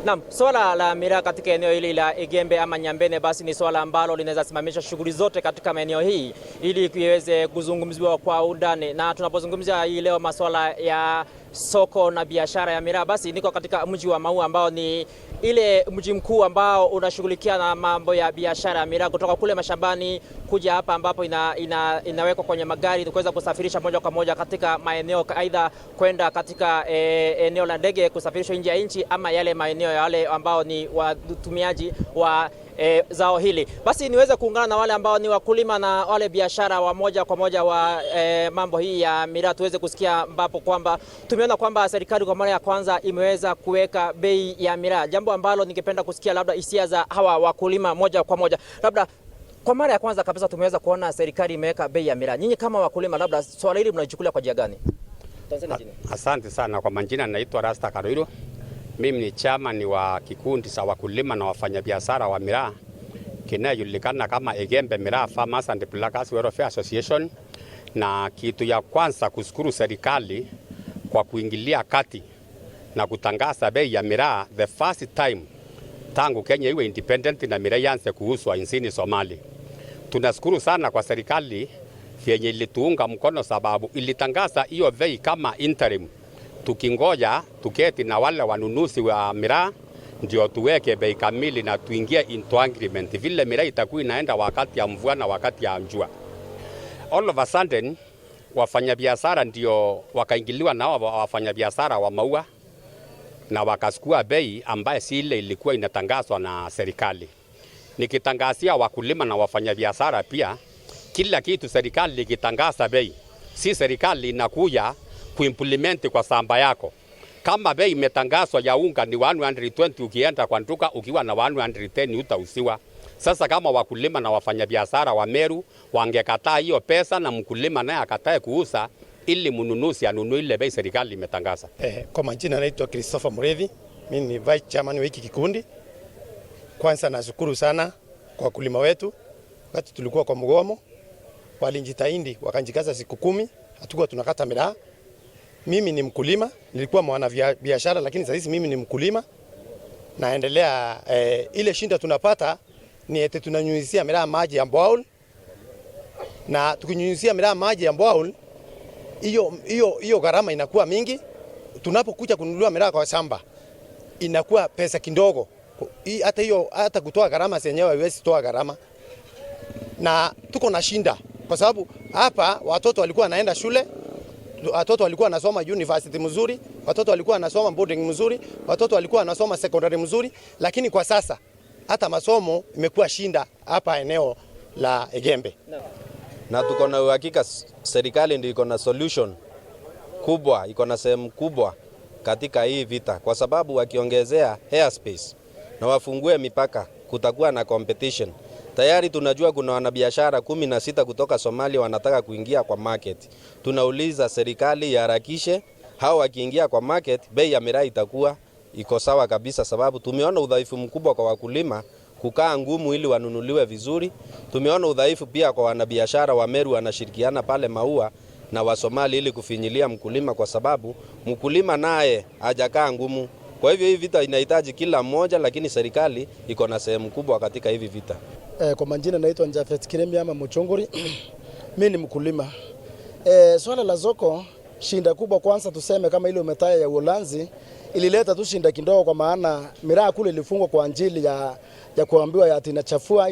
Naam, swala la miraa katika eneo hili la Igembe ama Nyambene basi ni swala ambalo linaweza simamisha shughuli zote katika maeneo hii ili iweze kuzungumziwa kwa undani. Na tunapozungumzia hii leo masuala ya soko na biashara ya miraa, basi niko katika mji wa Maua ambao ni ile mji mkuu ambao unashughulikia na mambo ya biashara ya miraa kutoka kule mashambani kuja hapa ambapo inawekwa kwenye magari kuweza kusafirisha moja kwa moja katika maeneo aidha kwenda katika eneo la ndege kusafirishwa nje ya nchi ama yale maeneo ya wale ambao ni watumiaji wa zao hili. Basi niweze kuungana na wale ambao ni wakulima na wale biashara wa moja kwa moja wa mambo hii ya miraa tuweze kusikia, ambapo kwamba tumeona kwamba serikali kwa mara ya kwanza imeweza kuweka bei ya miraa, jambo ambalo ningependa kusikia labda hisia za hawa wakulima moja kwa moja. Labda kwa mara ya kwanza kabisa tumeweza kuona serikali imeweka bei ya miraa. Nyinyi kama wakulima, labda swala hili mnaichukulia kwa njia gani? Asante sana kwa majina, naitwa Rasta Karuiro. Mimi ni chairman wa kikundi cha wakulima na wafanyabiashara wa miraa kinayojulikana kama Igembe Miraa Farmers and Pluckers Welfare Association. Na kitu ya kwanza kushukuru serikali kwa kuingilia kati na kutangaza bei ya miraa the first time tangu Kenya iwe independent na miraa ianze kuuzwa nchini Somali. Tunashukuru sana kwa serikali vyenye ilituunga mkono, sababu ilitangaza hiyo bei kama interim, tukingoja tuketi na wale wanunuzi wa miraa ndio tuweke bei kamili na tuingie into agreement vile miraa itakuwa inaenda wakati ya mvua na wakati ya jua. All of a sudden wafanyabiashara ndio wakaingiliwa na wafanyabiashara wa maua na wakachukua bei ambaye si ile ilikuwa inatangazwa na serikali. Nikitangazia wakulima na wafanyabiashara pia, kila kitu serikali ikitangaza bei, si serikali inakuja kuimplement kwa shamba yako. Kama bei imetangazwa ya unga ni 120, ukienda kwa duka ukiwa na 110 utauziwa. Sasa kama wakulima na wafanyabiashara wa Meru wangekataa hiyo pesa na mkulima naye akatae kuuza ili mnunuzi anunue ile bei serikali imetangaza. Kwa majina naitwa Christopher Murethi, mimi ni vice chairman wa hiki kikundi. Kwanza nashukuru sana kwa wakulima wetu, wakati tulikuwa kwa mgomo walijitahidi wakajikaza siku 10, hatukuwa tunakata miraa. Mimi ni mkulima, nilikuwa mwana biashara, lakini sasa mimi ni mkulima naendelea. Ile shinda tunapata ni eti tunanyunyizia miraa maji ya borehole, na tukinyunyizia miraa maji ya borehole, hiyo gharama inakuwa mingi. Tunapokuja kununua miraa kwa shamba inakuwa pesa kidogo, hata hiyo hata kutoa gharama zenyewe haiwezi toa gharama, na tuko na shinda kwa sababu hapa watoto walikuwa wanaenda shule, watoto walikuwa wanasoma university mzuri, watoto walikuwa wanasoma boarding mzuri, watoto walikuwa wanasoma secondary mzuri, lakini kwa sasa hata masomo imekuwa shinda hapa eneo la Igembe. Na tuko na uhakika serikali ndio iko na solution kubwa, iko na sehemu kubwa katika hii vita, kwa sababu wakiongezea airspace na wafungue mipaka, kutakuwa na competition. Tayari tunajua kuna wanabiashara 16 kutoka Somalia wanataka kuingia kwa market. Tunauliza serikali iharakishe, hao wakiingia kwa market, bei ya miraa itakuwa iko sawa kabisa, sababu tumeona udhaifu mkubwa kwa wakulima kukaa ngumu ili wanunuliwe vizuri. Tumeona udhaifu pia kwa wanabiashara wa Meru wanashirikiana pale Maua na Wasomali ili kufinyilia mkulima, kwa sababu mkulima naye hajakaa ngumu. Kwa hivyo hii vita inahitaji kila mmoja, lakini serikali iko na sehemu kubwa katika hivi vita. Kwa majina naitwa Jafet Kiremi ama Muchongori. Mimi ni mkulima. Swala la soko, shinda kubwa kwanza tuseme kama ile umetaya ya Uholanzi ilileta tu shinda kidogo, kwa maana miraa kule ilifungwa kwa ajili ya kuambiwa ati inachafua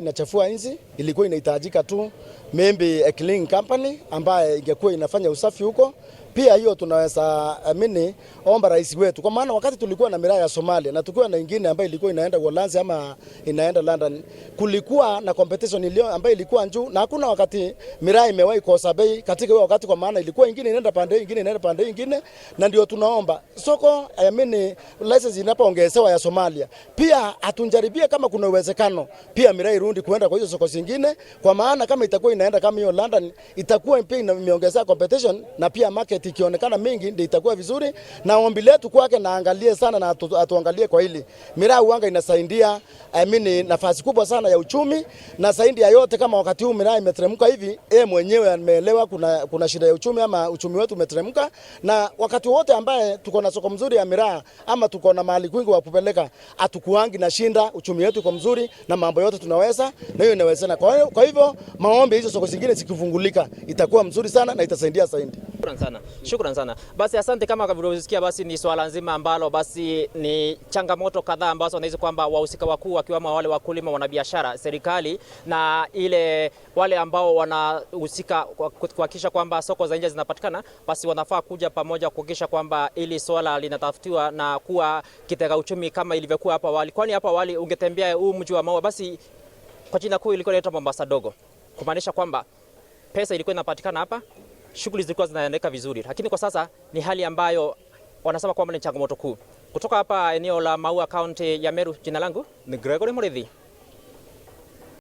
nchi. Ilikuwa inahitajika tu maybe a clean company ambaye ingekuwa inafanya usafi huko. Pia hiyo tunaweza amini omba rais wetu, kwa maana wakati tulikuwa na miraa ya Somalia na tulikuwa na ingine ambayo ilikuwa inaenda Uholanzi ama inaenda London, kulikuwa na competition iliyo ambayo ilikuwa juu, na hakuna wakati miraa imewahi kosa bei katika hiyo wakati, kwa maana ilikuwa ingine inaenda pande ingine inaenda pande ingine, na ndio tunaomba soko amini license inapoongezewa ya Somalia, pia hatunjaribia kama kuna uwezekano pia miraa irudi kuenda kwa hizo soko zingine, kwa maana kama itakuwa inaenda kama hiyo London, itakuwa pia imeongezea competition na pia market Market ikionekana mingi ndio itakuwa vizuri, na ombi letu kwake na angalie sana na atuangalie kwa hili. Miraa uanga inasaidia, I mean, nafasi kubwa sana ya uchumi na zaidi ya yote, kama wakati huu miraa imeteremka hivi, yeye mwenyewe ameelewa kuna shida ya uchumi ama uchumi wetu umeteremka, na wakati wote ambaye tuko na soko mzuri ya miraa ama tuko na mahali kwingi wa kupeleka, hatukuangi na shinda, uchumi wetu uko mzuri na mambo yote tunaweza, na hiyo inawezekana. Kwa hivyo maombi hizo soko zingine zikifungulika itakuwa mzuri sana na itasaidia zaidi. Shukran sana. Shukran sana. Basi asante, kama ulivyosikia, basi ni swala nzima ambalo basi ni changamoto kadhaa ambazo wanahisi kwamba wahusika wakuu wakiwemo wale wakulima, wanabiashara, serikali na ile wale ambao wanahusika kuhakikisha kwamba soko za nje zinapatikana, basi wanafaa kuja pamoja kuhakikisha kwamba ili swala linatafutiwa na kuwa kitega uchumi kama ilivyokuwa hapo awali. Kwani hapo awali ungetembea huu mji wa Maua, basi kwa jina kuu ilikuwa inaitwa Mombasa Dogo, kumaanisha kwamba pesa ilikuwa inapatikana hapa, shughuli zilikuwa zinaendeka vizuri, lakini kwa sasa ni hali ambayo wanasema kwamba ni changamoto kuu. Kutoka hapa eneo la Maua, kaunti ya Meru, jina langu ni Gregory Murithi.